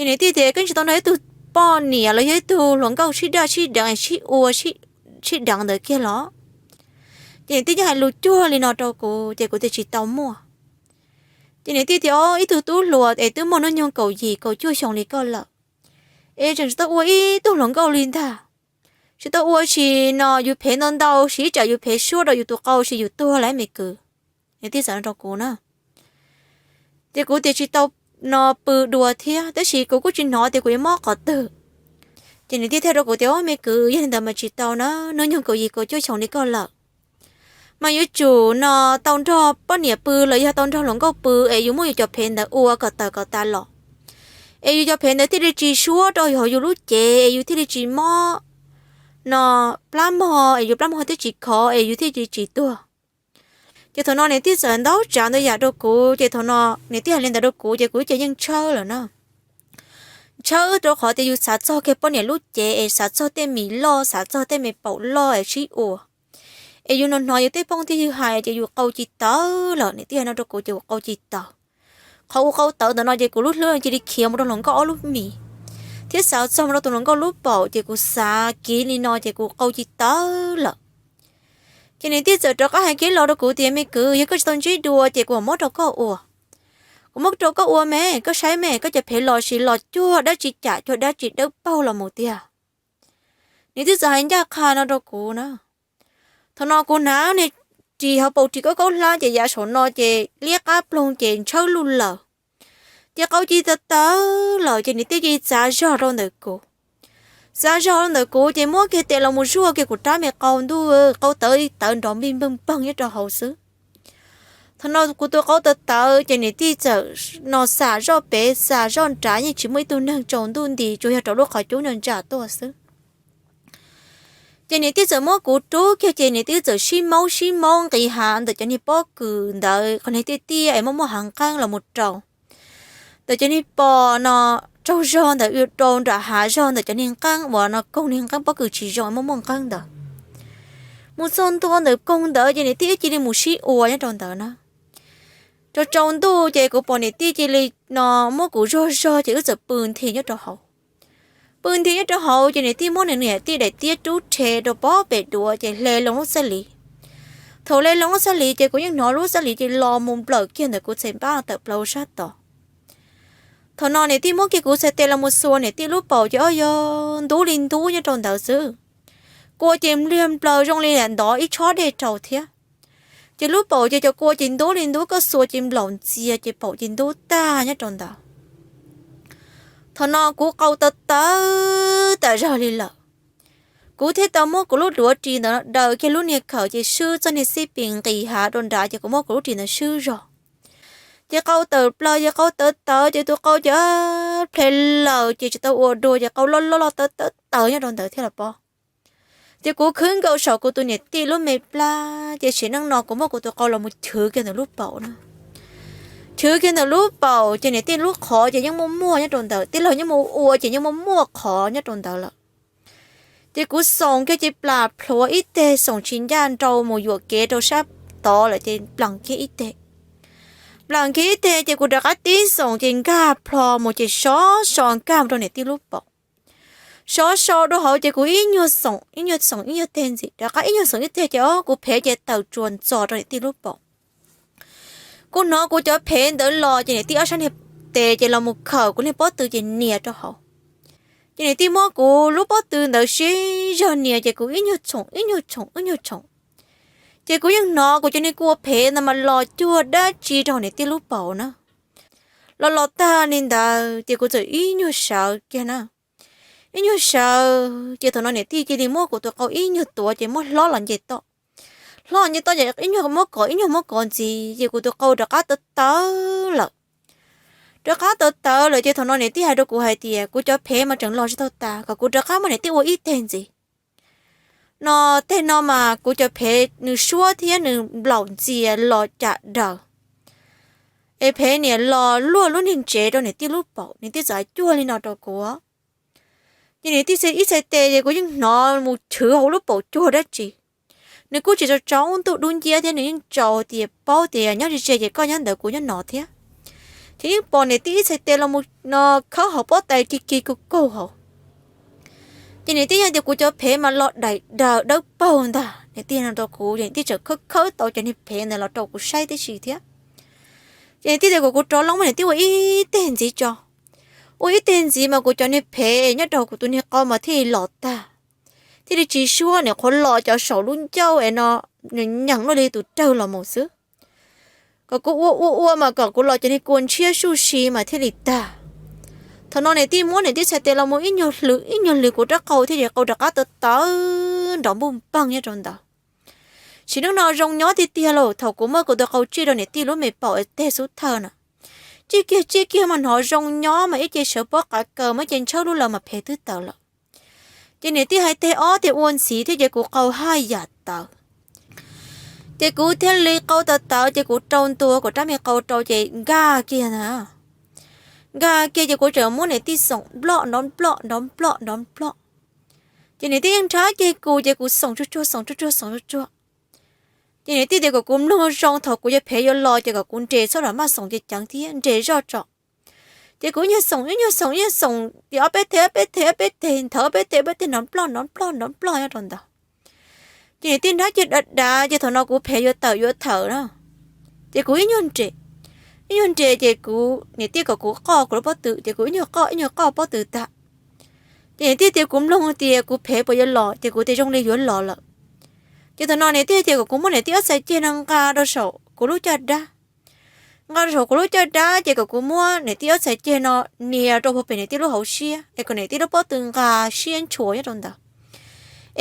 Ces niam tij tias, koj tsis tau nrog ib tug poj niam los yog ib tug hluas nkauj sib daj sib deev, sib ua sib deev ntawd kiag los? Ces niam tij yeej hais lus cuag li no rau kuv ces kuv tias tsis tau muaj. Ces niam tij tias, o, ib tug tub hluas es twb muaj hnub nyoog kaum yim kaum cuaj xyoo li koj lawm, es tseem tsis tau ua ib tug hluas nkauj li ntag. Tsis tau ua sim no yus phem ntau ntau, sim ib tsam yus phem suab rau yus tus qau sim yus tuag lawm me kwv. Niam tij txawm no rau kuv na. Ces kuv tias tsis tau no pw dua thiab, tab sis kuv kuj tsis hnov tias kuv yuav mob qhov twg. Ces niam tij thiaj rau kuv tias, o, me kwv, yog li ntawd mas tsis tau na, hnub nyoog kaum yim kaum cuaj xyoo li koj lawm mas yuav tsum no tau nrog poj niam pw los yog tau nrog hluas nkauj pw es yus muab yus cov phem ntawd ua kom tawm kom tas los, es yus cov phem ntawd thiaj li tsis suab rau hauv yus lub cev es yus thiaj li tsis mob no plab mog, es yus plab mog thiaj tsis khov es yus thiaj li tsis tuag. Ces thaum no niam tij txawm ntaub tsav ntau yam rau kuv, ces thaum no niam tij hais li ntawd rau kuv ces kuv ces yeej tshawb lawm na. Tshawb rau qhov tias yus xav txog kiag poj niam lub cev es xav txog tej mis loj, xav txog tej me paum loj es sib ua, es yus hnov hnov yus tej phooj tej ywg hais ces yus qau ci tawv lawm. Niam tij hais no rau kuv ces kuv qau ci tawv. Qhov kuv qau tawv ntawm no ces kuv lub hlwb cia li khiav mus rau hluas nkauj ob lub mis, thiab xav txog mus rau tus hluas nkauj lub paum ces kuv xav kiv li no ces kuv qau ci tawv lawm. Ces niam tij txawm rov qab hais kiag los rau kuv tias, me kwv, yog koj tsis tau ntsib dua ces kuv mam muab rau koj ua. Kuv muab rau koj ua me, koj saib me, koj cov phem los sis los cuag dab tsi, cam cuag dab tsi dawb paug los mus tiag. Niam tij txawm hais ncaj qha no rau kuv na. Thaum no kuv hnav niag ris hauv paus ris kaub kaub hlab ces yav saum no ces liab qab ploog ces ntshawb luj lawm. Ces qau ci tawv tawv lawm ces niam tij cia li txav zog rau ntawm kuv. Txav zog rau ntawm kuv ces muab kiag tes los mus zuaj kiag kuv rab me qau, ntuj, qau tawv tawv nrov npij npeej npeeg nyob rau hauv xwb. Thaum no kuv tus qau tawv tawv ces niam tij txawm no xam zoj pem xam zoj nrad yeej tsis muaj ib tug neeg, tsaus ntuj nti tsuas yog rau lub qhov cub ntsa ntsa tuaj xwb. Ces niam tij txawm muab kuv rub kiag ces niam tij txawm sib maub sib maub nqis hav ntawm cov niag pob kws ntawd, qhov niag tiaj tiaj es muaj muaj hav nqeeb los mus rau ntawm cov niag pos no, tsaug zog ntawm rau nram hav zog ntawm cov niag nqeeb uas no koog niag nqeeb pob kws tsis zoo muaj muaj nqeeb ntawd. Mus txog ntua ntawm koog ntawd ces niam tij wb cia li mus sib ua nyob rau ntawd na. Tsaus tsaus ntuj ces kuv pom niam tij cia li no muab kuv zog zog ces wb txawm pw nthi nyob rau hauv. Pw nthi nyob rau hauv ces niam tij muab nws niam tij daim tiab rub rhe rau pob pem duav ces hle loo lub txaj liv. Thaum hle loo lub txaj liv ces kuv yeej hnov lub txaj liv ces los mus nplawm kiag ntawm kuv txhais npab tawm plaws sab tod. Thaum no niam tij muab kiag kuv txhais tes los mus xuas niam tij lub paum ces ob yog ntub li ntub nyob rau ntawd xwb. Kua ces npliag nplaws zoo li ntov ib tshob dej rau thiab. Ces lub paum ces cov kua ces ntub li ntub, koj xuas ces nplaum ntxias ces paum ces ntub tag nyob rau ntawd. Thaum no kuv qau tawv tawv tas zog li lawm. Kuv thiaj tau muab kuv lub duav ris ntawd daws kiag lub niag khawm ces swb txoj niag xib pis nqis hav rau nrad ces kuv muab kuv lub ris ntawd swb zog. Ces qau tawm plaws ces qau tawv tawv ces tus qau ces ple laws ces tsis tau ua dua ces qau loj loj loj tawv tawv tawv nyob rau ntawd thiab los pob. Ces kuv khwb nkaus saum kuv tus niam tij lub me plab ces sim neej no kuv muab kuv tus qau los mus chwv kiag ntawm lub paum na. Chwv kiag ntawm lub paum ces niam tij lub qhov ces yeej muaj muaj nyob rau ntawd, tij laug yeej mus ua ces yeej muaj muaj qhov nyob rau ntawd lawm. Ces kuv xoom kiag ces plam plhuav ib teg, xoom tsis ncaj nrau mus yuam kev rau sab tod lawm ces plam kiag ib teg. Plam kiag ib teg ces kuv rov qab tib xoom ces nkag plho mus ces sov so nkag mus rau niam tij lub paum. Sov so rau hauv ces kuv ib nyuag xoom ib nyuag xoom ib nyuag teg ntxiv, rov qab ib nyuag xoom ib teg ces o kuv phev ces tawm tsuas ntxos rau niam tij lub paum. Kuv hnov kuv cov phev ntawd los ces niam tij ob sab niag tes ces los mus khawm kuv niag pob tw ces nias rau hauv. Ces niam tij muab kuv lub pob tw ntawd sib zog nias ces kuv ib nyuag txhoom ib nyuag txhoom ib nyuag txhoom. Ces kuv yeej hnov kuv cov niag kua phev ntawd mas los cuag dab tsi rau hauv niam tij lub paum na. Los los tag li ntawd ces kuv txawm ib nyuag sawv kiag na. Ib nyuag sawv ces thaum no niam tij cia li muab kuv tus qau ib nyuag tuav ces muab hlob los nce toj. Hlob los nce toj ces ib nyuag muab kov ib nyuag muab kov ntxiv ces kuv tus qau rov qab tawv tawv lawm. Rov qab tawv tawv lawm ces thaum no niam tij hais rau kuv hais tias kuv cov phev mas tseem los tsis tau tas, kom kuv rov qab muab niam tij ua ib teg ntxiv. No tej no mas kuv cov phev nws suab thiab nws nplaum ntxias los cam daws, es phev niam los luaj lub niag ntsev rau niam tij lub paum. Niam tij txawm hais cuag li no rau kuv. Ces niam tij ib txhais tes ces kuv yeej hnov mus chwv hauv lub paum cuag dab tsi. Nws kuj tsis tsaus tsaus ntuj dub nciab thiab, nws yeej tsaus tias paub tias nyob ze ze ces koj nyob ntawd kuv nyob no thiab. Ces yeej pom niam tij ib txhais tes los mus no khawb hauv pob tais kig kig kaug kaug hauv. Ces niam tij yog tias kuv cov phev mas los daim daws dawb paug ntag, niam tij no rau kuv, ces niam tij tseem khawb khawb tau cov niag phev ntawd los rau kuv saib tib si thiab. Ces niam tij tias kom kuv rov loo mas niam tij ua ib teg ntxiv tso. Ua ib teg ntxiv mas kuv cov niag phev nyob rau kuv tus niag qau mas thiaj li los tag, thiaj li tsis suab, niam qhuav los cov saum lub ncauj es no nws nyeem luaj li tus rawg los mus xwb. Kom kuv ua ua ua mas kom kuv los cov niag kua ntshiab suj si mas thiaj li tag. Thaum no niam tij muab niam tij txhais tes los mus ib nyuag hlwv ib nyuag hlwv kuv rab qau thiab ces qau rov qab tawv tawv nrov npuj npeeg nyob rau ntawd. Sim neej no zoo nyob tiag tiag lauj, thaum kuv muab kuv tus qau tsij rau niam tij lub me paum es teg xub thawj na, tsij kiag tsij kiag mas hnov zoo nyob mas ib ce sawv pob qav kaws mas ib ce ntshawb lub lawv mas phev twb tawv lawm. Ces niam tij hais teg ob teg ua ntxiv thiab ces kuv qau haj yam tawv. Ces kuv thiaj li qau tawv tawv ces kuv rau ntua kuv rab me qau rau ces nkag kiag na. Nkag kiag ces kuv tseem muab niam tij xoom nploj nrov nploj nrov nploj nrov nploj. Ces niam tij yeej nrhab kiag kuv ces kuv xoom tsuag tsuag xoom tsuag tsuag xoom tsuag tsuag. Ces niam tij tias kom kuv mloog zoo, thaum kuv cov phev yuav los ces kom kuv nres txhob lam maj xoom ceev ceev thiab nres zoj tso. Ces kuv ib nyuag xoom ib nyuag xoom ib nyuag xoom tias ob peb teg ob peb teg ob peb teg nthawv ob peb teg ob peb teg nrov nploj nrov nploj nrov nploj nyob rau ntawd. Ces niam tij nrhab kiag dav dav ces thaum no kuv phev yuav tawm yuav thawm na. Ces kuv ib nyuag nres, ib nyuag nres ces kuv niam tij kom kuv qoj kuv lub pob tw ces kuv ib nyuag qoj ib nyuag qoj pob tw tag. Ces niam tij tias kuv mloog tias kuv phev puas yuav los ces kuv tias zoo li yuav los lawm. Ces thaum no niam tij tias kom kuv muab niam tij ob txhais ceg no nqa rau saum kuv lub caj dab. Nqa rau saum kuv lub caj dab ces kom kuv muab niam tij ob txhais ceg no nias rau puag pem niam tij lub hauv siab es kom niam tij lub pob tw nqa siab ntshua nyob rau ntawd.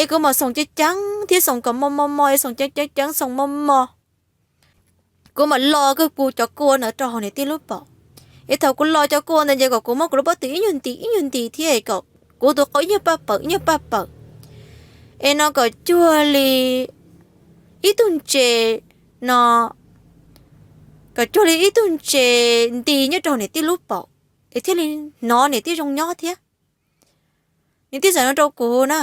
Es kuv mam xoom ceev ceev thiab xoom kom mos mos mos es xoom ceev ceev ceev xoom mos mos. Kuv mam lo kawg kuv cov kua ntawd rau hauv niam tij lub paum. Es thaum kuv lo cov kua ntawd ces kom kuv muab kuv lub pob tw ib nyuag nti ib nyuag nti thiab kom kuv tus qau ib nyuag paj pawm ib nyuag paj pawm. Es no kom cuag li ib tug ntses no, kom cuag li ib tug ntses nti nyob rau niam tij lub paum, es thiaj li hnov niam tij zoo nyob thiab. Niam tij txawm no rau kuv na.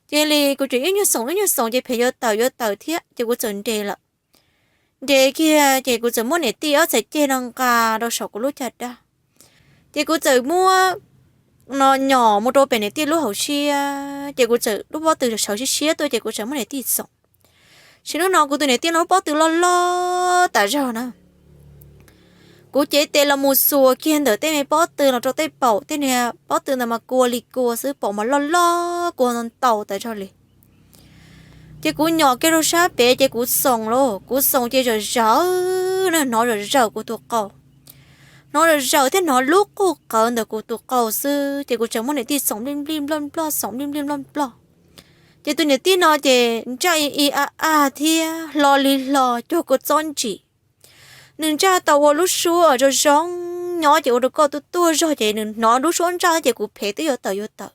Ces li kuv tseem ib nyuag xoom ib nyuag xoom ces phev yuav tawm yuav tawm thiab ces kuv txawm nres lawm. Nres kiag ces kuv txawm muab niam tij ob txhais ceg no nqa rau saum kuv lub caj dab. Ces kuv txawm muab no nyom mus rau pem niam tij lub hauv siab ces kuv txawm lub pob tw sawv siab siab tuaj ces kuv txawm muab niam tij xoom. Sim neej no kuv tus niam tij no lub pob tw loj loj tas zog na. Kuv cev tes los mus xuas kiag ntawm tej me pob tw los rau tej paum, tej niag pob tw ntawd mas kua li kua xwb, paum mas loj loj kua ntau tas zog li. Ces kuv nyom kiag rau sab pem ces kuv xoom lauj, kuv xoom ces zawm zawm na, hnov zawm zawm kuv tus qau. Hnov zawm zawm thiab hnov lub quj qawv ntawm kuv tus qau xwb ces kuv tseem muab niam tij xoom nplij nplij nploj nploj xoom nplij nplij nploj nploj. Ces tus niam tij no ces ntsaj i i a a thiab hlo li hlo cuag kua txob ntsim. Nws ntsaj tau ua lub suab zoo zoo nyob ces ua rau koj tuaj tuaj zog ces nws hnov lub suab ntsaj ces kuv phev twb yuav tawm yuav tawm.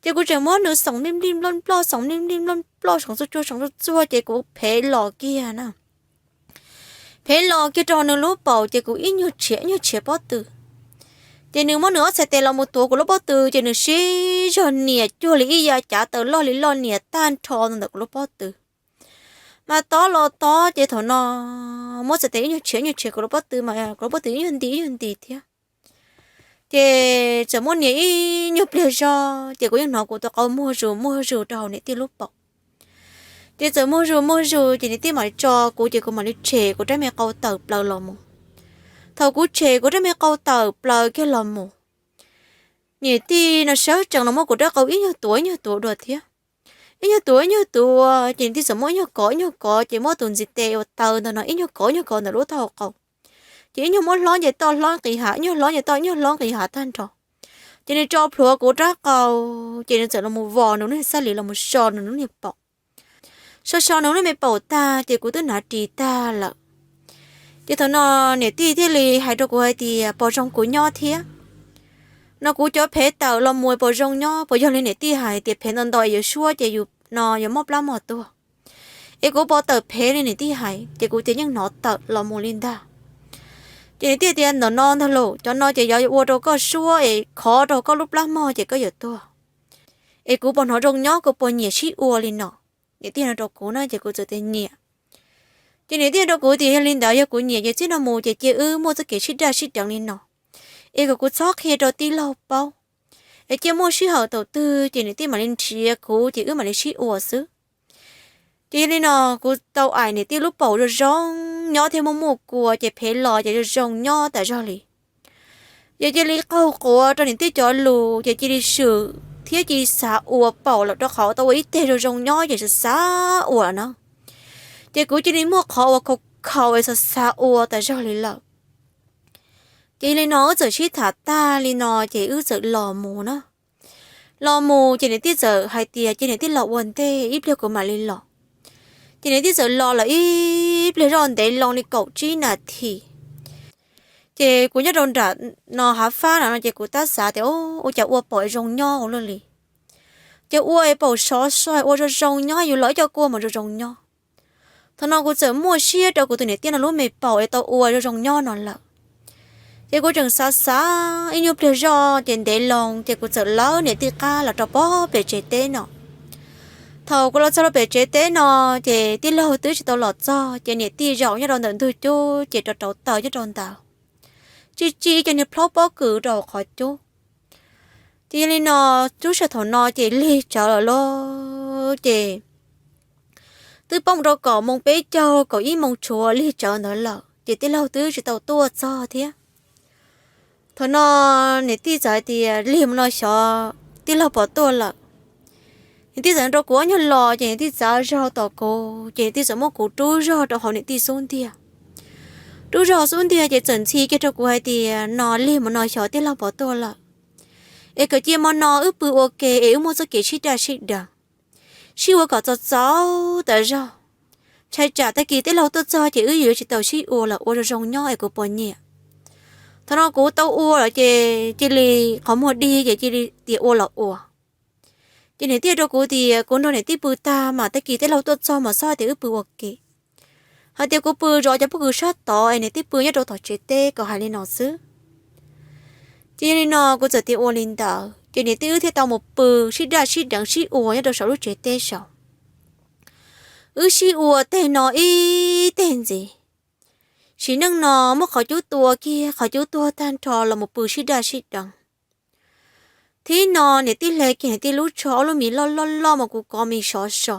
Ces kuv tseem muab nws xoom nplij nplij nploj nploj xoom nplij nplij nploj nploj xoom txuag txuag xoom txuag txuag ces kuv phev los kiag na. Phev los kiag rau nws lub paum ces kuv ib nyuag tshiav ib nyuag tshiav pob tw. Ces nws muab nws ob txhais tes los mus tuav kuv lub pob tw ces nws sib zog nias cuag li ib yav cav taws loj li loj nias tag nrho ntawm kuv lub pob tw. Mas tob los tob ces thaum no muab txhais tes ib nyuag tshiav ib nyuag tshiav kuv lub pob tw mas kuv lub pob tw ib nyuag nti ib nyuag nti thiab. Ces txawm muab nias ib nyuag pliag zog ces kuv yeej hnov kuv tus qau muag zus muag zus rau hauv niam tij lub paum. Ces txawm muag zus muag zus ces niam tij mam li tso kuv ces kuv mam li tshem kuv rab me qau tawm plaws los mus. Thaum kuv tshem kuv rab me qau tawm plaws kiag los mus, niam tij no sawv tsees los muab kuv rab qau ib nyuag tuav ib nyuag tuav dua thiab. Ib nyuag tuav ib nyuag tuav ces niam tij txawm muab ib nyuag kov ib nyuag kov ces muab tus ntxiv tes uas taw ntawd no ib nyuag kov ib nyuag kov ntawm lub taub hau qau. Ces ib nyuag muab hlob nce toj hlob nqis hav ib nyuag hlob nce toj ib nyuag hlob nqis hav tag nrho. Ces nws tso plhuav kuv rab qau, ces nws txawm los mus vos nws lub niag xab lis los mus so nws lub niag paum. So so nws lub me paum tag ces kuv twb hnav ris tag lawm. Ces thaum no niam tij thiaj li hais rau kuv hais tias puas zoo kuv nyob thiab, no kuv cov phev tawm los mus puas zoo nyob, puas yog li niam tij hais tias phev ntau ntau es yuav suab ces yus no yuav mob plab mog tuag. Es kuv puas tawm phev li niam tij hais ces kuv tias yeej hnov tawm los mus li ntag. Ces niam tij tias ntawm no ntag lauj, cov no ces yuav ua rau koj suab es khov rau koj lub plab mog ces koj yuav tuag. Es kuv puas hnov zoo nyob, kuv puas nyiam sib ua li no? Niam tij no rau kuv na ces kuv txawm tias nyiam. Ces niam tij rau kuv tias yog li ntawd yog kuv nyiam ces txij no mus ces cia wb muaj txoj kev sib daj sib deev li no, es kom kuv txhob qhia rau tij laug paub, es cia muaj sij hawm thaum twg ces niam tij mam li nrhiav kuv ces wb mam li sib ua xwb. Ces yog li no kuv tau aim niam tij lub paum zoo zoo nyob thiab muaj muaj kua ces phev los ces zoo zoo nyob tas zog li. Ces cia li qaug quav rau niam tij cov lus ces cia li swm thiab cia li xav ua paum lawm rau qhov tau ua ib teg zoo zoo nyob ces xav xav ua lawm na. Ces kuv cia li muaj qhov uas khaus khaus es xav xav ua tas zog li lawm. Ces yog li no wb txawm sib tham tag li no ces wb txawm los mus na. Los mus ces niam tij txawm hais tias ces niam tij los ua ntej ib pliag kuv mam li los. Ces niam tij txawm los lawm ib pliag zoj ntev loo li kaum tsib nas this. Ces kuv nyob rau nram no hav fab na no ces kuv tab xav tias ua cas ua paum zoo nyob ua luaj li. Ces ua paum sov so ua zoo zoo nyob yus los ib co kua mas zoo zoo nyob. Thaum no kuv txawm muaj siab rau kuv tus niam tij no lub me paum es tau ua zoo zoo nyob no lawm. Ces kuv tseem xav xav ib nyuag pliag zoj ces ntev loo ces kuv txawm lawb niam tij qab los rau pog pem tsev teb no. Thaum kuv los txog rau pem tsev teb no ces tij laug twb tsis tau los txog ces niam tij zaum nyob rau ntawm ntug cub ces rau rauv taws nyob rau ntawd, tsis tsis cov niag plhaub pob kws rau hauv qhov cub. Ces yog li no lub sij hawm thaum no ces lig tsawv lawm lauj ces twb poob rau kaum moos peb caug kaum ib moos tshuav lig tsawv ntawd lawm ces tij laug twb tsis tau tuaj txog thiab. Thaum no niam tij txawm hais tias lig mus no xyov tij laug puas tuaj lawm. Niam tij txawm rau kuv ob nyuag los ces niam tij txav zog tom kuv ces niam tij txawm muab kuv rub zog rau hauv niam tij xub ntiag. Rub zog xub ntiag ces txawm ntxhi kiag rau kuv hais tias no lig mus no xyov tij laug puas tuaj lawm, es kom cia mo no wb pw ua ke es wb muaj txoj kev sib daj sib deev, sib ua kom txaus txaus tas zog. Ntshai tsam tag kis tij laug tuaj txog ces wb yuav tsis tau sib ua lawm, ua zoo zoo nyob es kuv puas nyiam. Thaum no kuv tau ua lawm ces cia li qhov muag dig ces cia li tias ua los ua. Ces niam tij rau kuv tias kuv nrog niam tij pw tag mas tag kis tij laug tuaj txog mas xob tias wb pw ua ke, hais tias kuv pw zov cov pob kws sab tod es niam tij pw nyob rau tom tsev teb kom hais li no xwb. Ces yog li no kuv txawm tias ua li ntawd ces niam tij wb thiaj tau mus pw sib daj sib deev sib ua nyob rau saum lub tsev teb saud. Wb sib ua teg no ib teg ntxiv. Sim neej no muab qhov cub tua kiag qhov cub tuag tag nrho los mus pw sib daj sib deev. Thib no niam tij hle kiag niam tij lub tsho ob lub mis loj loj loj mas kuv kov mis sov so,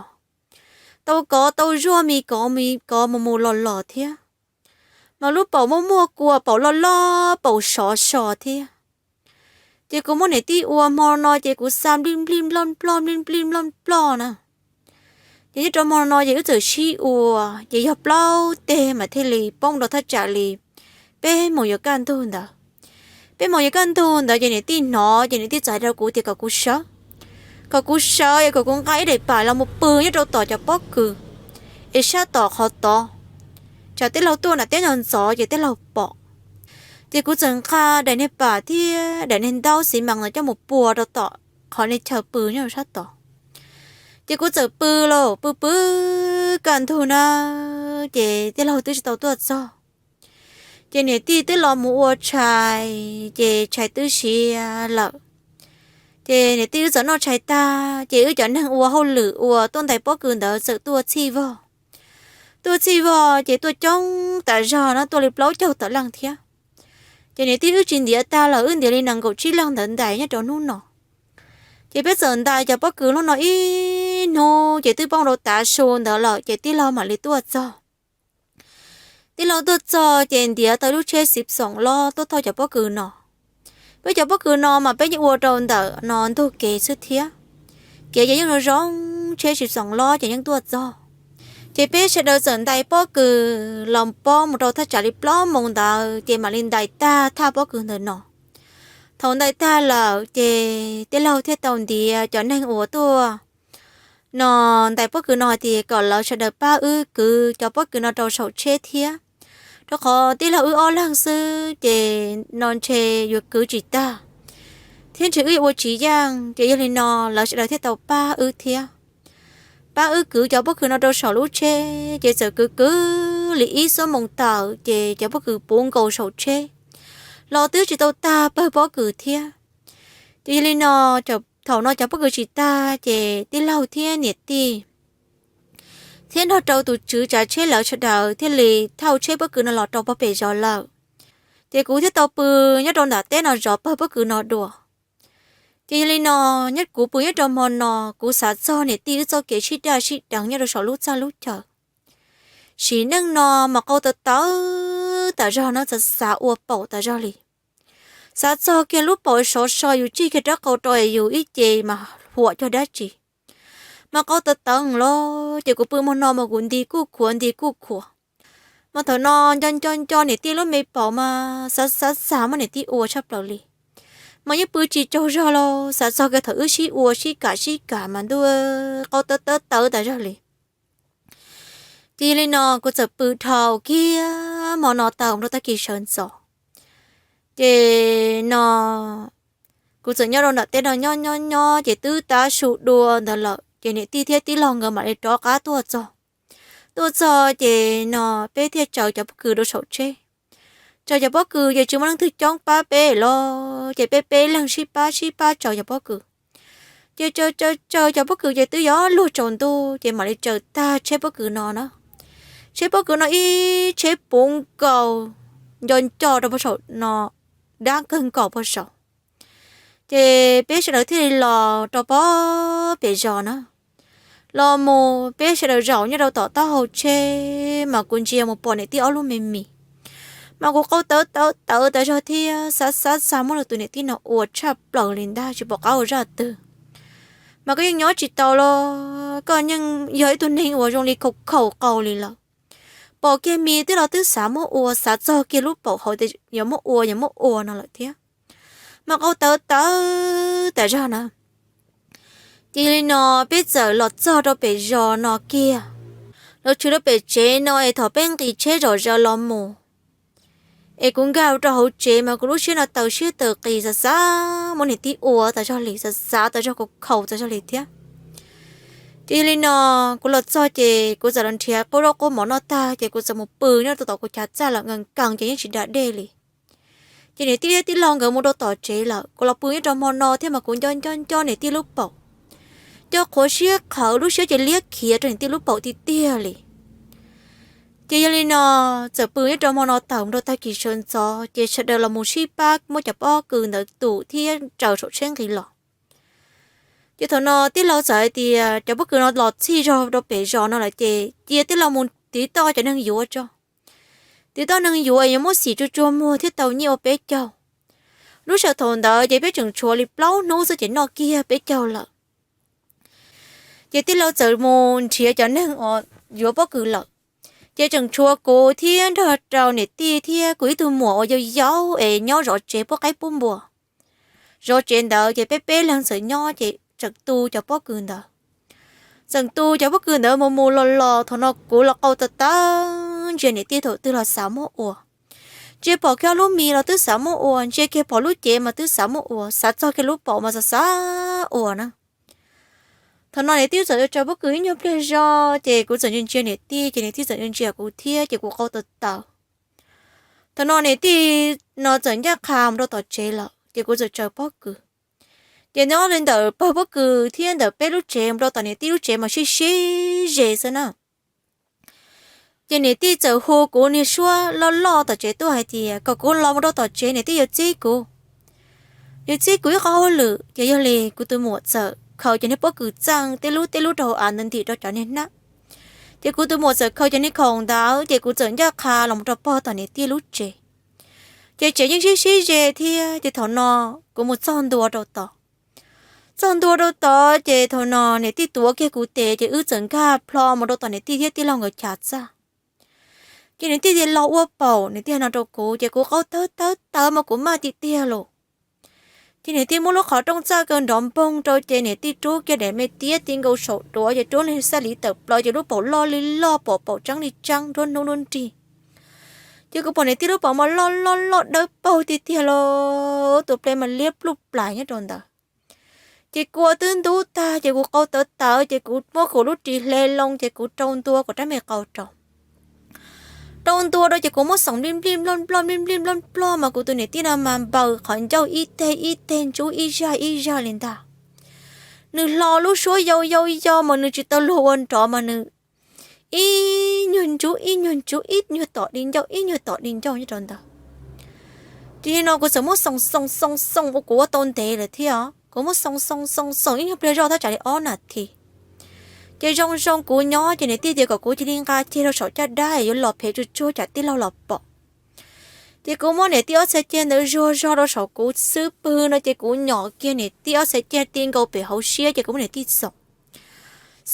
tau kov tau zuaj mis kov mis kov mus mus los los thiab. Mas lub paum muaj muaj kua paum loj loj paum sov so thiab. Ces kuv muab niam tij ua hmo no ces kuv xa nplij nplij nploj nploj nplij nplij nploj nploj na. Ces nyob rau hmo no ces wb txawm sib ua ces yog plaub teg mas thiaj li poob rau thaj tsam li peb moos yuav kaj ntug ntawd. Peb moos yuav kaj ntug ntawd ces niam tij hnov ces niam tij txawm hais rau kuv tias kom kuv sawv, kom kuv sawv es kom kuv nqa ib daim pam los mus pw nyob rau tom cov pob kws es sab tom qhov tod, tsam tij laug tuaj nram teb no ntxov ces tij laug pom. Ces kuv txawm nqa daim niag pam thiab daim niag ntaub xi mas no coj mus pua rau tom qhov niag chaw pw nyob rau sab tod. Ces kuv txawm pw los pw pw kaj ntug na, ces tij laug twb tsis tau tuaj txog. Ces niam tij twb los mus ua tshais ces tshais twb siav lawm. Ces niam tij wb txawm noj tshais tag ces wb cov neeg ua hauj lwm ua tuaj ntais pob kws ntawd txawm tuaj txhij vog. Tuaj txhij vog ces tuaj coob tas zog no tuaj li plaub caug tawm leej thiab. Ces niam tij wb tsis ntiav tag lawm wb ntiav li nees nkaum tsib leeg ntawd ntais nyob rau hnub no. Ces peb txawm ntais cov pob kws hnub no ib hnub ces twb poob rau tav su ntawd lawm ces tij laug mam li tuaj txog. Tij laug tuaj txog ces ntiav tau lub tsheb xiv xoom los tuaj thauj cov pob kws no. Peb cov pob kws no mas peb yeej ua rau ntawm no ntug kev xwb thiab. Kev ces yeej zoo zoo, tsheb xiv xoom los ces yeej tuaj txog. Ces peb sawv daws txawm ntais pob kws los pob mus rau thaj tsam li plaub moos ntawd ces mam li ntais tag thaj pob kws ntawm no. Thaum ntais tag lawm ces tij laug thiaj tau ntiav cov neeg uas tuaj no ntais pob kws no hais tias kom lawv sawv daws pab wb kwv cov pob kws no rau saum tsheb thiab, rau qhov tij laug wb ob leeg xwb ces no ntshe yuav kwv tsis tag thiab ntshe wb ua tsis yeej. Ces yog li no lawv sawv daws thiaj tau pab wb thiab, pab wb kwv cov pob kws no rau saum lub tsheb. Ces txawm kwv kwv li ib xuab moos tawm ces cov pob kws puv nkaus saum tsheb los twb tsis tau tag pawg pob kws thiab. Ces yog li no thaum no cov pob kws tsis tag ces tij laug thiab niam tij thiab nrog rau tus tswv tsav tsheb lawv sawv daws thiaj li thauj tsheb pob kws no los rau pem zos lawm. Ces kuv thiaj tau pw nyob rau nram teb no zov pawg pob kws no dua. Ces yog li no, nyob kuv pw nyob rau hmo no, kuv xav txog niam tij wb txoj kev sib daj sib deev nyob rau saum lub txaj lub chaw. Sim neej no mas qau tawv tawv tas zog no, xav xav ua paum tas zog li. Xav txog kiag lub paum sov so yus tsig kiag rab qau rau yus ib ce mas huam cog dab tsi. Mas qau tawv tawv los ces kuv pw hmo no mas kuv nti kuj khuav nti kuj khuav. Mas thaum no nco nco nco niam tij lub me paum mas xav xav xav muab niam tij ua tshaj plaws li. Mas yeej pw tsis tsaug zog los xav txog kiag thaum wb sib ua sib kam sib kam mas ntuj, qau tawv tawv tawv tas zog li. Ces yog li no kuv txawm pw dhau kiag hmo no tau mus rau tag kis sawv ntxov. Ces no kuv txawm nyob rau nram teb no nyob nyob nyob ces twb tav su dua ntawd lawm ces niam tij thiab tij laug nkawd mam li rov qab tuaj txog. Tuaj txog ces no peb thiaj tsaws cov pob kws rau saum tsheb. Tsaws cov pob kws ces tsis muaj leej twg coob pab peb los ces peb peb leeg sib pab sib pab tsaws cov pob kws. Ces tsaws tsaws tsaws cov pob kws ces twb yuav luag tsaus ntuj ces mam li tsaws tag tsheb pob kws no na. Tsheb pob kws no ib tsheb puv nkaus, nco nco rau puag saum no, dab kawg nkaus puag saum. Ces peb sawv daws thiaj li los rau pem zos na. Los mus peb sawv daws zaum nyob rau tom taub hau tsheb mas kuv ntsia mus pom niam tij ob lub me mis. Mas kuv qau tawv tawv tawv tas zog thiab xav xav xav muab tus niam tij no ua tshaj plaws li ntag, tsis pom qab ua zaj twg. Mas koj yeej nyob tsis tau los, koj yeej yog ib tug neeg uas zoo li khaus khaus qau li lawm. Pom kiag mis twb los twb xav muab ua, xav txog kiag lub paum hauv tias yuav muab ua yuav muab ua no lawm thiab. Mas qau tawv tawv tas zog na. Ces yog li no peb txawm los txog rau pem zos no kiag. Los tshwm rau pem tsev no es thaum peb nqis tsheb zom zaws los mus es kuv nkag rau hauv tsev mas kuv lub siab no taws siab taws qis, xav xav muab niam tij ua tas zog li, xav xav tas zog khaus khaus tas zog li thiab. Ces yog li no kuv los txog ces kuv txawm los nrhiav qub zaub qub mov noj tag ces kuv txawm mus pw nyob rau tom kuv chav txaj lawm, nkees nkees ces yeej tsis da dej li. Ces niam tij thiab tij laug nkawd mus rau tom tsev lawm, kuv los pw nyob rau hmo no thiab mas kuv nco nco nco niam tij lub paum. Nco qhuav siab qhawv, lub siab ces liab khiav rau niam tij lub paum tiag tiag li. Ces yog li no txawm pw nyob rau hmo no tawm mus rau tag kis sawv ntxov ces sawv daws los mus sib pab muab cov pob kws ntawd tus thiab tsaws saum tsheb nqis los. Ces thaum no tij laug txawm hais tias cov pob kws no los txhij zog rau pem zos no lawm ces cia tij laug mus tiv toj cov neeg yuav tso. Tiv toj neeg yuav yuav muab xim tsuag tsuag muag thiab tau nyiaj ua peb caug. Lub sij hawm thaum ntawd ces peb tseem tshuav li plaub hnub xwb ces noj kiag peb caug lawm. Ces tij laug txawm mus nrhiav cov neeg uas yuav pob kws lawm. Ces tseem tshuav kuv thiab nrog rau niam tij thiab kuv ib tug muam uas yau yau es nyob zov tsev pub qaib pub npua. Zov tsev ntawd ces peb peb leeg txawm nyob ces tseem tu cov pob kws ntawd. Tseem tu cov pob kws ntawd mus mus los los, thaum no kuv los qau tawv tawv, ntsia niam tij thaum twg los xav muab ua. Ntsia pom kiag lub mis los twb xav muab ua, ntsia kiag pom lub cev mas twb xav muab ua, xav txog kiag lub paum mas xav xav ua na. Thaum no niam tij txawm tsaws pob kws ib nyuag pliag zog ces kuv txawm ntsia ntsia niam tij ces niam tij txawm ntsia ntsia kuv thiab ces kuv qau tawv tawv. Thaum no niam tij no txawm ncaj qha mus rau tom tsev lawm ces kuv txawm tsaws pob kws. Ces nyob li ntawm pawg pob kws thiab ntawm peb lub tsev mus rau tom niam tij lub tsev mas sib sib ze xwb na. Ces niam tij txawm hu kuv niag suab loj loj tom tsev tuaj hais tias kom kuv los mus rau tom tsev, niam tij yuav txib kuv. Yuav txib kuv ib qho hauj lwm. Ces yog li kuv tus muam txawm khaws cov niag pob kws txeej tej lub tej lub rau hauv av ntawd ntim rau cov niag hnab. Ces kuv tus muam txawm khaws cov niag khoom ntawd ces kuv txawm ncaj qha los mus rau pog tom niam tij lub tsev. Ces tsev yeej sib sib ze thiab ces thaum no kuv mus txog ntua rau tod. Txog ntua rau tod ces thaum no niam tij tuav kiag kuv tes ces wb txawm nkag plho mus rau tom niam tij thiab tij laug nkawd chav txaj. Ces niam tij tias los ua paum, niam tij hais no rau kuv ces kuv qau tawv tawv tawv mas kuv maj tiag tiag lauj. Ces niam tij muab lub qhov rooj txaj kaw nrov npoog rau ces niam tij rub kiag daim me tiab ti nkaus saum duav ces rub niag xaj liv tawm plaws ces lub paum loj li loj, paum paum tseeb li tseeb, nruab hnub nruab nrig. Ces kuv pom niam tij lub paum mas loj loj loj dawb paug tiag tiag lauj, tus ple mas liab pluj plais nyob rau ntawd. Ces kua twb ntub tag ces kuv qau tawv tawv ces kuv muab kuv lub ris hle loo ces kuv rau ntua kuv rab me qau rau. Rau ntua rau ces kuv muab xoom nplij nplij nploj nploj nplij nplij nploj nploj mas kuv tus niam tij no mas npaws qhov ncauj ib teg ib teg, ntsub ib zag ib zag li ntag. Nws hlo lub suab yau yau yau mas nws tsis tau luag ua nrov mas nws ib nyuag ntsub ib nyuag ntsub, ib nyuag tom di ncauj ib nyuag tom di ncauj nyob rau ntawd. Ces li no kuv txawm muab xoo xoo xoo xoo ua kuv ua tau ntev lawm thiab os, kuv muab xoo xoo xoo xoo ib nyuag pliag zoj thaj tsam li ob nas this. Ces zoo zoo kuv nyob ces niam tij tias kom kuv cia li nqa ceg rau saum caj dab yuav los phem tsuag tsuag tsam tij laug los pom. Ces kuv muab niam tij ob txhais ceg ntawd zuag zog rau saum kuv xub pwg no ces kuv nyom kiag niam tij ob txhais ceg ti nkaus pem hauv siab ces kuv muab niam tij xoom.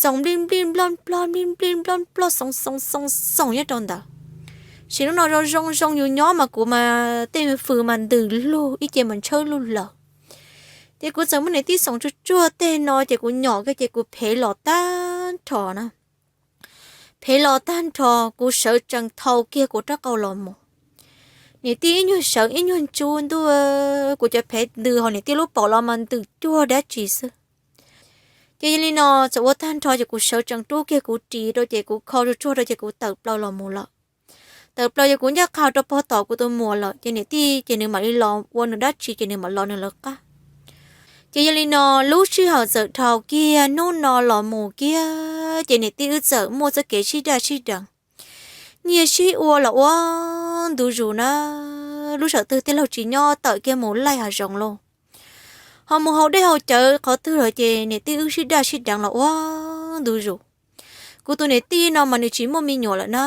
Xoom nplij nplij nploj nploj nplij nplij nploj nploj xoom xoom xoom xoom nyob rau ntawd. Sim hnub no zoo zoo zoo yus nyob mas kuv mas tej fws mas ntws lug ib ce mas ntshawb lug lawm. Ces kuv txawm muab niam tij xoom tsuag tsuag tej no ces kuv nyom kiag ces kuv phem los tag nrho na. Phem los tag nrho kuv sawv tsees thau kiag kuv rab qau los mus. Niam tij ib nyuag sawv ib nyuag ntsub ntuj, kuv cov phem ntws hauv niam tij lub paum los mas ntws cuag dab tsi xwb. Ces yog li no txawm ua tag nrho ces kuv sawv tsees rub kiag kuv ris rau ces kuv kho tsuag tsuag rau ces kuv tawm plaws los mus lawm. Tawm plaws ces kuv ncaj qha rau pog tom kuv tus muam lawm ces niam tij ces nws mam li los ua nws dab tsi ces nws mam los nws lawv qab. Ces yog li no lub sij hawm txawm dhau kiag hnub no los mus kiag ces niam tij wb txawm muaj txoj kev sib daj sib deev, nyiag sib ua los ua ntu zus na. Lub sij hawm twg tij laug tsis nyob tawm kiag mus laij hav zoov lauj, ho mus haus dej haus cawv qhov twg lawm ces niam tij wb sib daj sib deev los ua ntu zus. Kuv tus niam tij no mas nws tsis muaj me nyuam lawm na,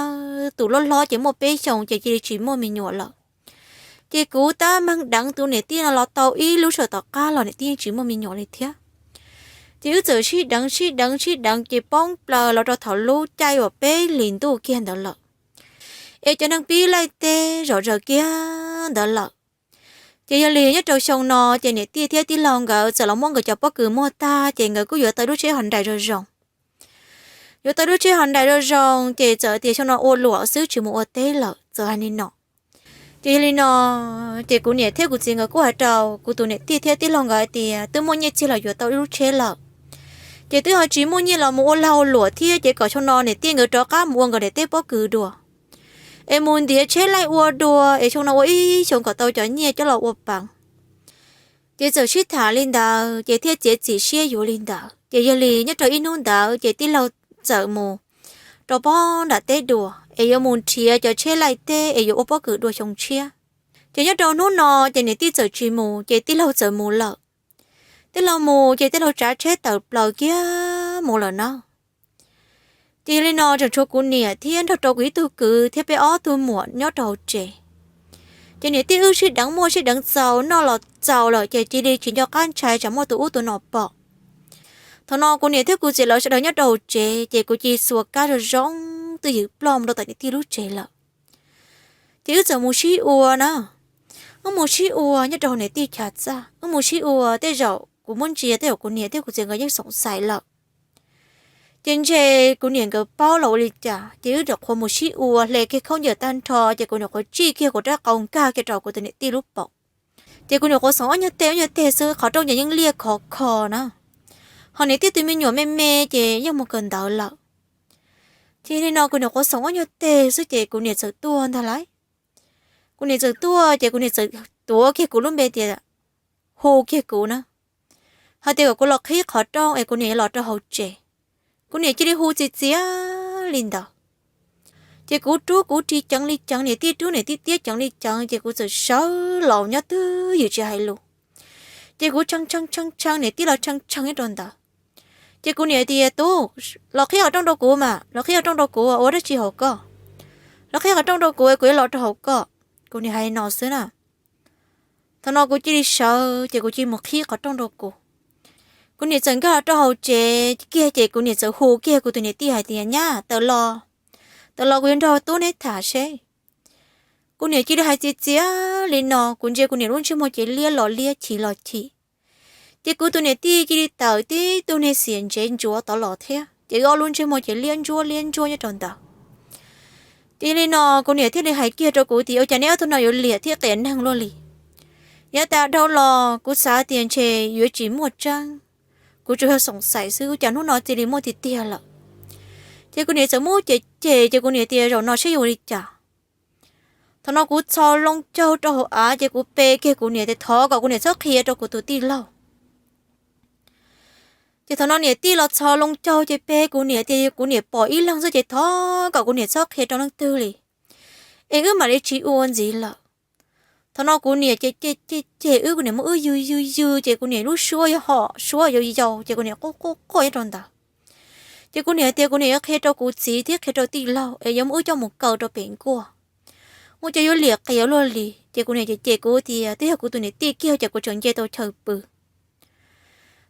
tus loj hlob ces muaj peb xyoos ces cia li tsis muaj me nyuam lawm. Ces kuv tab meeg deev tus niam tij no los tau ib lub sij hawm tom qab los niam tij yeej tsis muaj me nyuam li thiab. Ces wb txawm sib deev sib deev sib deev ces poob plaws los rau thaum lub caij uas peb hlis ntuj kiag ntawd lawm, es cov neeg pib laij teb zom zaws kiag ntawd lawm. Ces yog li nyob rau xyoo no ces niam tij thiab tij laug nkawd txawm los muab nkawd cov pob kws muag tag ces nkawd kuj yuav tau lub tsheb Hyundai zoo zoo. Yuav tau lub tsheb Hyundai zoo zoo ces txawm tias xyoo no ua luam xwb tsis mus ua teb lawm txawm hais li no. Ces yog li no, ces kuv niam thiab kuv txiv nkawd kuj hais rau kuv tus niam tij thiab tij laug nkawd hais tias twb muaj nyiaj txiag los yuav tau ib lub tsheb lawm, ces twb ho tsis muaj nyiaj los mus ua lag ua luam thiab ces kom xyoo no niam tij nkawd rov qab mus ua nkawd niam teb pob kws dua, es mus ntiav tsheb laij ua dua es xyoo no ua ib xyoos kom tau cov nyiaj coj los ua peev. Ces txawm sib tham li ntawd ces thiaj txiav txim siab yuav li ntawd. Ces yog li nyob rau ib hnub ntawd ces tij laug txawm mus rau pob nram teb dua es yuav mus nrhiav cov tsheb laij teb es yuav ua pob kws dua xyoo tshiab. Ces nyob rau hnub no ces niam tij txawm tsis mus ces tij laug txawm mus lawm. Tij laug mus ces tij laug tsav tsheb tawm plaws kiag mus lawm na. Ces yog li no tseem tshuav kuv niam thiab nrog rau kuv ib tug kwv thiab peb ob tug muam nyob rau hauv tsev. Ces niam tij wb sib deev muaj sib deev txaus noj los txaus lawm ces cia li tsis nco qab ntshai tsam muaj tus ub tus no pom. Thaum no kuv niam thiab kuv txiv lawv sawv daws nyob rau hauv tsev ces kuv cia li xuas kab zoo zoo twj ywm ploj mus rau tom niam tij lub tsev lawm. Ces wb txawm mus sib ua na, wb mus sib ua nyob rau hauv niam tij chav txaj, wb mus sib ua tej zaum kuv muab ntsia tej zaum kuv niam thiab kuv txiv nkawd yeej xoom xaiv lawm. Ces ntshe kuv niam nkawd paub los ua li cas ces wb nyuam qhuav mus sib ua hle kiag khaub ncaws tag nrho ces kuv nyuam qhuav tsij kiag kuv rab qau nkag kiag rau kuv tus niam tij lub paum. Ces kuv nyuam qhuav xoom ob nyuag teg ob nyuag teg xwb qhov rooj ces yeej liaj khov kho na. Ho niam tij tus me nyuam me me ces yeej mus kawm ntawv lawm. Ces li no kuv nyuam qhuav xoom ob nyuag teg xwb ces kuv niam txawm tuaj ntag lauj. Kuv niam txawm tuaj ces kuv niam txawm tuav kiag kuv lub npe tias, hu kiag kuv na, hais tias kom kuv los qhib qhov rooj es kuv niam yuav los rau hauv tsev. Kuv niam cia li hu txias txias li ntawd. Ces kuv rub kuv ris ceev li ceev, niam tij rub niam tij tiab ceev li ceev ces kuv txawm sawv los nyob twj ywm tsis hais lus. Ces kuv tshee tshee tshee tshee, niam tij los tshee tshee nyob rau ntawd. Ces kuv niam tias, tub, los qhib qhov rooj rau kuv mas, los qhib qhov rooj rau kuv, ua dab tsi hauv koj? Los qhib qhov rooj rau kuv, kuv yuav los rau hauv koj. Kuv niam hais no xwb na. Thaum no kuv cia li sawv ces kuv cia li mus qhib qhov rooj rau kuv. Kuv niam txawm nkag los rau hauv tsev kiag ces kuv niam txawm hu kiag kuv tus niam tij hais tias, nyab, tawm los, tawm los kuv yuav nrog tub neb tham seb. Kuv niam cia li hais txias txias li no, kuv ntsia kuv niam lub ntsej muag ces liab los liab chim los chim. Ces kuv tus niam tij cia li tawm tib tug niag xiam ntsev ntsuav tod los thiab ces wb ob lub ntsej muag ces liab ntsuab liab ntsuab nyob rau ntawd. Ces yog li no kuv niam thiaj li hais kiag rau kuv tias, ua cas neb ob tug no yuav liam thiab qias neeg luaj li? Yav tas dhau los kuv xav tias ntshe yuav tsis muaj tseeb, kuv tsuas yog xoom xaim xwb, ua cas hnub no cia li muaj tiag tiag lawm. Ces kuv niam txawm muab cem cem ces kuv niam tias, zaum no saib yuav ua li cas. Thaum no kuv txhos loo caug rau hauv av ces kuv pe kiag kuv niam tias thov kom kuv niam txhob qhia rau kuv tus tij laug. Ces thaum no niam tij los txhos loo caug ces pe kuv niam tias kuv niam pom ib leeg xwb ces thov kom kuv niam txhob qhia rau leej twg li, es wb mam li tsis ua ntxiv lawm. Thaum no kuv niam ces cem cem cem wb, kuv niam muab wb yws yws yws ces kuv niam lub suab yog hom suab yau yau ces kuv niam quaj quaj quaj nyob rau ntawd. Ces kuv niam tias kuv niam yuav qhia rau kuv txiv thiab qhia rau tij laug es yuav muab wb coj mus kaw rau pem nkuaj. Ua cas yuav liam qias luaj li, ces kuv niam cem cem kuv tias twb yog kuv tus niam tij kiag ces kuv tseem nce tau chaw pw.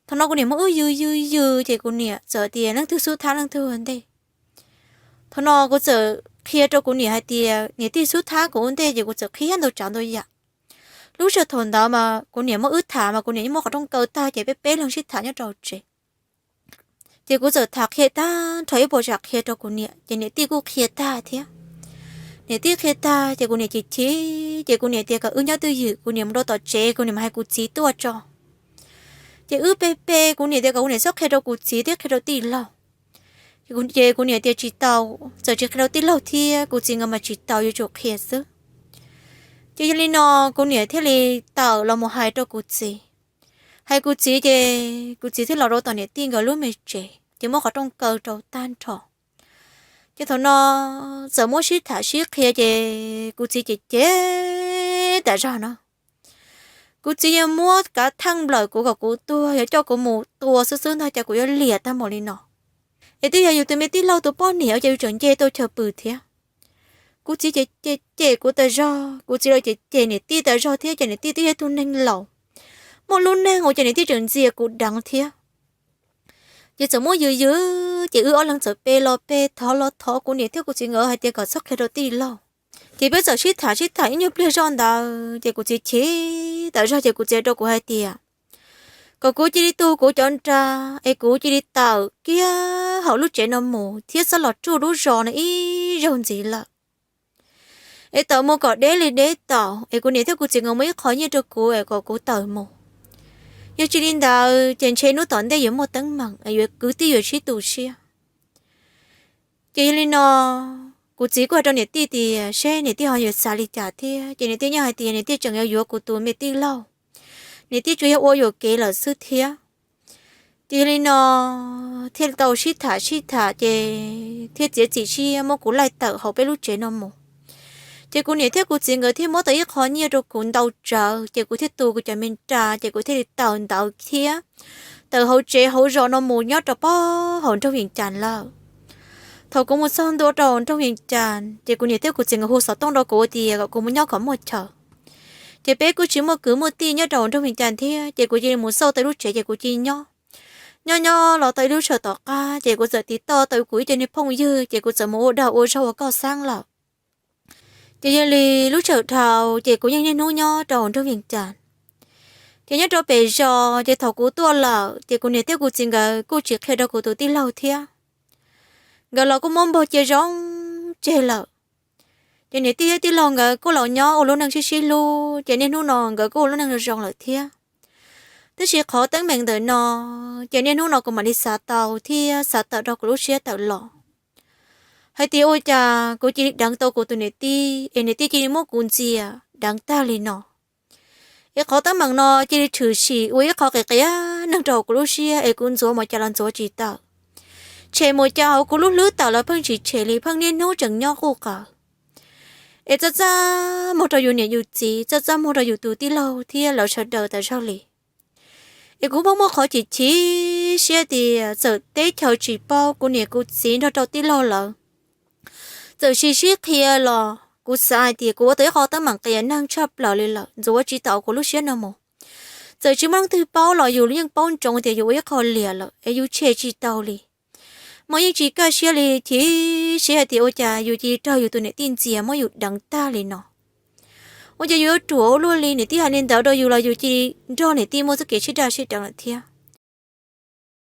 Thaum no kuv niam muab wb yws yws yws ces kuv niam txawm tias leej twg xub thab leej twg ua ntej. Thaum no kuv txawm qhia rau kuv niam hais tias niam tij xub thab kuv ua ntej ces kuv txawm qhia ntau tsav ntau yam. Lub sij hawm thaum ntawd mas kuv niam muab wb tham mas kuv niam yeej muab qhov rooj kaw tag ces peb peb leeg sib tham nyob rau tsev. Ces kuv txawm tham qhia tag nrho ib puas tsam qhia rau kuv niam ces niam tij kuj qhia tag thiab. Niam tij qhia tag ces kuv niam chim chim ces kuv niam tias kom wb nyob twj ywm, kuv niam mus rau tom tsev kuv niam mam hais kuv txiv tuaj tso. Ces wb pe pe kuv niam tias kom kuv niam txhob qhia rau kuv txiv thiab qhia rau tij laug. Ces kuv niam tias tsis tau, txawm tsis qhia rau tij laug thiab kuv txiv nkawd mas tsis tau, yuav tsum qhia xwb. Ces yog li no kuv niam thiaj li tawm los mus hais rau kuv txiv. Hais kuv txiv ces kuv txiv thiaj los rau tom niam tij nkawd lub me tsev ces muab qhov rooj kaw rau tag nrho. Ces thaum no txawm muab sib tham sib qhia ces kuv txiv cem cem tas zog no. Kuv txiv yog muab kav theej nplawm kuv kom kuv tuag, yog coj kuv mus tua xwb xwb ntag, cas kuv yuav liam tag npaum li no. Es twb yog yus tus me tij laug tus poj niam ua cas yus tseem nce tau chaw pw thiab. Kuv txiv cem cem kuv tas zog, kuv txiv los cem cem niam tij tas zog thiab, ces niam tij twb yog ib tug neeg laus, muaj lub neej ua cas niam tij tseem ntxias kuv deev thiab. Ces txawm muab yws yws ces wb ob leeg txawm pe los pe, thov los thov, kuv niam thiab kuv txiv nkawd hais tias kom txhob qhia rau tij laug. Ces peb txawm sib tham sib tham ib nyuag pliag zoj ntawd ces kuv txiv chim tas zog ces kuv txiv rau kuv hais tias kom kuv cia li tu kuv cov nra es kuv cia li tawm kiag hauv lub tsev no mus thiab txhob los tsuj lub zos no ib zaug ntxiv lawm. Es tawm mus kom deb li deb tau, es kuv niam thiab kuv txiv nkawd muab ib qho nyiaj rau kuv es kom kuv tawm mus. Yog tsis li ntawd ces ntshe hnub tom ntej yuav muaj teeb meem es yuav kwv tij yuav sib tu siab. Ces yog li no, kuv txiv kuj hais rau niam tij tias seb niam tij ho yuav xav li cas thiab, ces niam tij yeej hais tias niam tij tseem yuav yuav kuv tus me tij laug, niam tij tsuas yog ua yuam kev lawm xwb thiab. Ces yog li no thiaj tau sib tham sib tham ces thiaj txiav txim siab muab kuv laij tawm hauv peb lub tsev no mus. Ces kuv niam thiab kuv txiv nkawd thiaj muab tau ib qho nyiaj rau kuv ntau tsawv, ces kuv thiaj tu kuv cov me nra ces kuv thiaj li tawm ntawd thiab tawm hauv tsev hauv zos no mus nyob rau pem hauv nroog Vees Cas lawm. Thaum kuv mus txog ntua rau hauv nroog Vees Cas ces kuv niam thiab kuv txiv nkawd hu xov tooj rau kuv tias kom kuv mus nyob kom muaj chaw. Ces peb kuj tsis muaj kwv muaj tij nyob rau hauv nroog Vees Cas thiab, ces kuv cia li mus xauj tau lub tsev ces kuv cia li nyob. Nyob nyob los tau ib lub sij hawm tom qab ces kuv txawm tiv toj tau kuv ib co niag phooj ywg ces kuv txawm mus ua dag ua zog ua koj xeeb lawm. Ces yog li lub sij hawm dhau ces kuv yeej niaj hnub nyob rau hauv nroog Vees Cas. Ces nyob rau pem zos ces thaum kuv tuaj lawm ces kuv niam thiab kuv txiv nkawd kuj tsis qhia rau kuv tus tij laug thiab. Nkawd los kuj muab npog cia zoo tseg lawm. Ces niam tij thiab tij laug nkawd kuj los nyob ua lub neej sib sib hlub ces niaj hnub no nkawd kuj ua lub neej zoo zoo lawm thiab. Tab sis qhov teeb meem ntawm no ces niaj hnub no kuv mam li xav tau thiab xav tawm rau kuv lub siab tawm los hais tias ua cas kuv cia li deev tau kuv tus niam tij es niam tij cia li muab kuv ntxias deev tag li no. Es qhov teeb meem no cia li tshwm sim ua ib qho qias qias neeg rau hauv kuv lub siab es kuv ntxuav mus cas los ntxuav tsis tawm. Tshem mus cas hauv kuv lub hlwb tawm los pheej tsis tshem li, pheej niaj hnub tseem nyob quj qaws. Es txaj txaj muag rau yus niam yus txiv, txaj txaj muag rau yus tus tij laug thiab lawv sawv daws tas zog li. Es kuv pheej muaj qhov chim chim siab tias txawm teb chaws tsis paub, kuv niam kuv txiv nrog rau tij laug lawv txawm sis sib qhia los kuv xav hais tias kuv ua tau ib qho teeb meem qias neeg tshaj plaws li lawm, ntxuav tsis tau kuv lub siab no mus. Txawm tsis muaj leej twg paub los yus yeej paub ntsoov tias yus ua ib qho liam lawm es yus tshem tsis tau li. Mas yeej tsis kaj siab li, chim siab hais tias ua cas yus cia li raug yus tus niam tij ntxias muab yus deev tag li no. Ua cas yus yuav ruam ua luaj li, niam tij hais li ntawd rau yus los yus cia li nrog niam tij muaj txoj kev sib daj sib deev lawm thiab.